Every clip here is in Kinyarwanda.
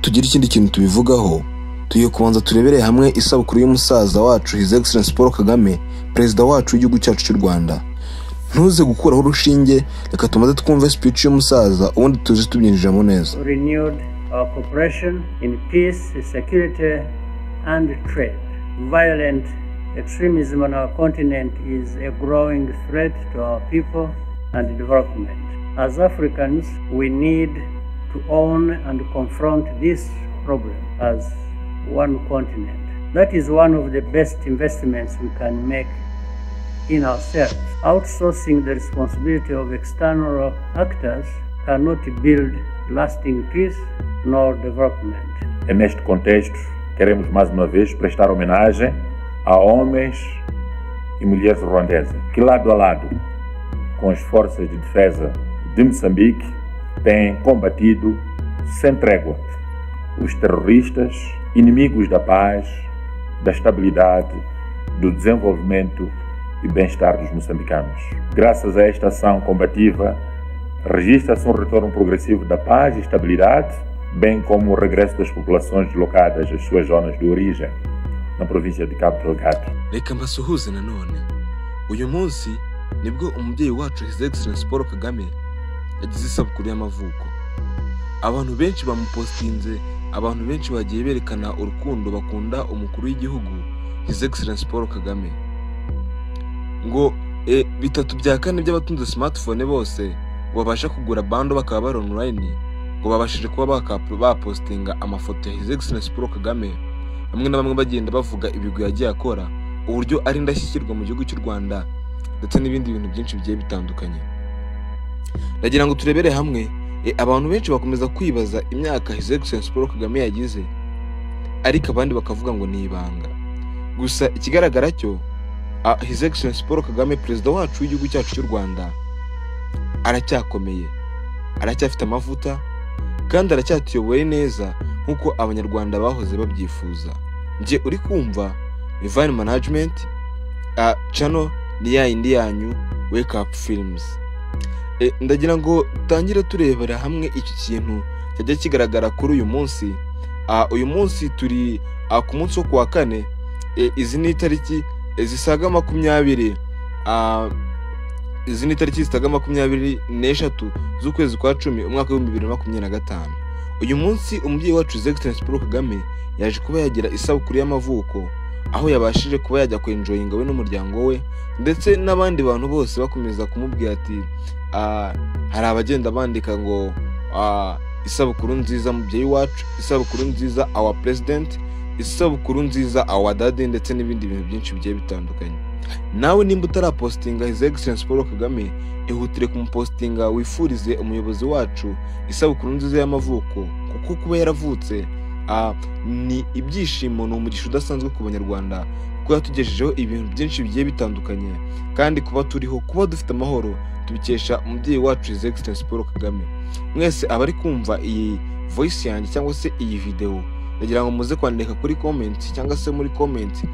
Tugira ikindi kintu tubivugaho, tugiye kubanza turebere hamwe isabukuru y'umusaza wacu His Excellency Paul Kagame, perezida wacu w'igihugu cyacu cy'u Rwanda. Ntuze gukuraho urushinge, reka tumaze twumve speech y'umusaza, ubundi tuze tubyinjiramo neza. Renewed our cooperation in peace, security, and trade. Violent extremism on our continent is a growing threat to our people and development. As Africans, we need to own and confront this problem as one continent. That is one of the best investments we can make in ourselves. Outsourcing the responsibility of external actors cannot build lasting peace nor development. É neste contexto, queremos mais uma vez prestar homenagem a homens e mulheres ruandesas que, lado a lado com as forças de defesa de Moçambique, têm combatido sem trégua os terroristas, inimigos da paz, da estabilidade, do desenvolvimento e bem-estar dos moçambicanos. Graças a esta ação combativa, registra-se um retorno progressivo da paz e estabilidade, bem como o regresso das populações deslocadas às suas zonas de origem, na província de Cabo Delgado. Reka mbasuhuze nanone. Uyu munsi nibwo umubyeyi wacu His Excellency Paul Kagame yagize isabukuru y'amavuko. Abantu benshi bamupostinze, abantu benshi bagiye berekana urukundo bakunda umukuru w'igihugu His Excellency Paul Kagame. Ngo 3/4 by'abatunze smartphone bose ngo babasha kugura bundle bakaba bari online, ngo babashije kuba bapostinga amafoto ya His Excellency Paul Kagame. Bamwe na bamwe bagenda bavuga ibigwi yagiye akora, uburyo ari indashyikirwa mu gihugu cy'u Rwanda, ndetse n'ibindi bintu byinshi bigiye bitandukanye. Ndagira ngo turebere hamwe, abantu benshi bakomeza kwibaza imyaka His Excellency Paul Kagame yagize, ariko abandi bakavuga ngo ni ibanga. Gusa ikigaragara cyo, His Excellency Paul Kagame, perezida wacu w'igihugu cyacu cy'u Rwanda, aracyakomeye, aracyafite amavuta kandi aracyatuyoboye neza nk'uko Abanyarwanda bahoze babyifuza. Njye uri kumva Divine Management, channel ni ya yindi yanyu Wake Up Films. Ndagira ngo tangire turebera hamwe iki kintu cyajya kigaragara kuri uyu munsi. Uyu munsi turi ku munsi wo kuwa kane, izi ni itariki zisaga 20, izi ni itariki zisaga 23 z'ukwezi kwa 10 umwaka wa 2025. Uyu munsi umubyeyi wacu His Excellency Paul Kagame yaje kuba yagira isabukuru y'amavuko, aho yabashije kuba yajya kwenjoyinga we n'umuryango we ndetse n'abandi bantu bose bakomeza kumubwira ati hari abagenda bandika ngo "Isabukuru nziza mubyeyi wacu, isabukuru nziza our president, isabukuru nziza our daddy," ndetse n'ibindi bintu byinshi bigiye bitandukanye. Nawe nimba utarapostinga His Excellency Paul Kagame, ihutire kumupostinga, wifurize umuyobozi wacu isabukuru nziza y'amavuko, kuko kuba yaravutse ni ibyishimo, ni umugisha udasanzwe ku Banyarwanda, kuko yatugejejeho ibintu byinshi bigiye bitandukanye. Kandi kuba turiho, kuba dufite amahoro, tubikesha umubyeyi wacu His Excellency Paul Kagame. Mwese abari kumva iyi voice yanjye cyangwa se iyi video, ndagira ngo muze kwandika kuri comment cyangwa se muri comment,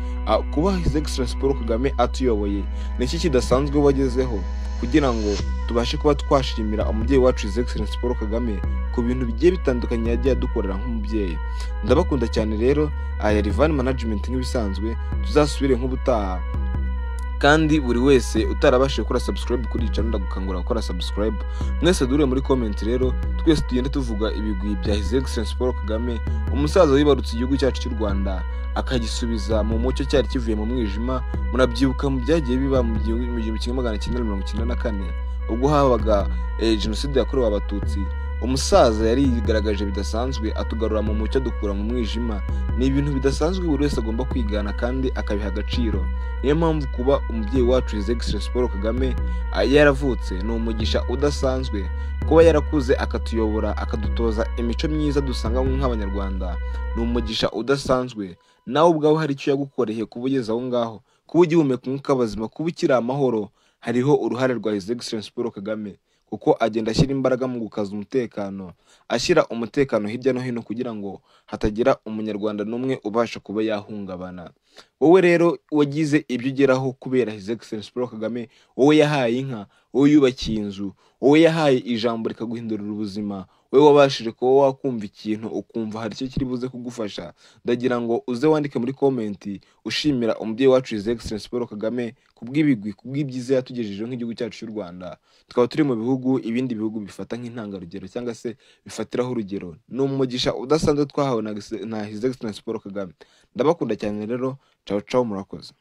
kuba His Excellency Paul Kagame atuyoboye ni iki kidasanzwe wagezeho, kugira ngo tubashe kuba twashimira umubyeyi wacu His Excellency Paul Kagame ku bintu bigiye bitandukanye yagiye adukorera nk'umubyeyi. Ndabakunda cyane rero. Aya Rivan Management nk'ibisanzwe, tuzasubire nk'ubutaha. Kandi buri wese utarabashije gukora subscribe kuri iyi channel, ndagukangurira gukora subscribe. Mwese dure muri comment rero, twese tugende tuvuga ibigwi bya His Excellency Paul Kagame, umusaza wibarutse igihugu cyacu cy'u Rwanda akagisubiza mu mucyo cyari kivuye mu mwijima. Murabyibuka mu byagiye biba mu 1994, ubwo habaga jenoside yakorewe Abatutsi, umusaza yari yigaragaje bidasanzwe, atugarura mu mucyo, adukura mu mwijima. Ni ibintu bidasanzwe buri wese agomba kwigana kandi akabiha agaciro. Niyo mpamvu kuba umubyeyi wacu His Excellency Paul Kagame yaravutse ni umugisha udasanzwe. Kuba yarakuze akatuyobora, akadutoza imico myiza dusanga nk'Abanyarwanda, ni umugisha udasanzwe. Nawe ubwawe hari icyo yagukoreye kuba ugeze aho ngaho, kuba ugihumeka umwuka w'abazima, kuba ukiri amahoro, hariho uruhare rwa His Excellency Paul Kagame, kuko agenda ashyira imbaraga mu gukaza umutekano, ashyira umutekano hirya no hino kugira ngo hatagira Umunyarwanda n'umwe ubasha kuba yahungabana. Wowe rero wagize ibyo ugeraho kubera His Excellency Paul Kagame, wowe yahaye inka, wowe yubakiye inzu, wowe yahaye ijambo rikaguhindurira ubuzima, Wowe wabashije kuba wakumva ikintu, ukumva hari icyo kiri buze kugufasha, ndagira ngo uze wandike muri comment ushimira umubyeyi wacu His Excellency Paul Kagame kubw'ibigwi, kubw'ibyiza yatugejejeho nk'igihugu cyacu cy'u Rwanda. Tukaba turi mu bihugu ibindi bihugu bifata nk'intangarugero cyangwa se bifatiraho urugero. Ni umugisha udasanzwe twahawe na His Excellency Paul Kagame. Ndabakunda cyane rero, ciao ciao, murakoze.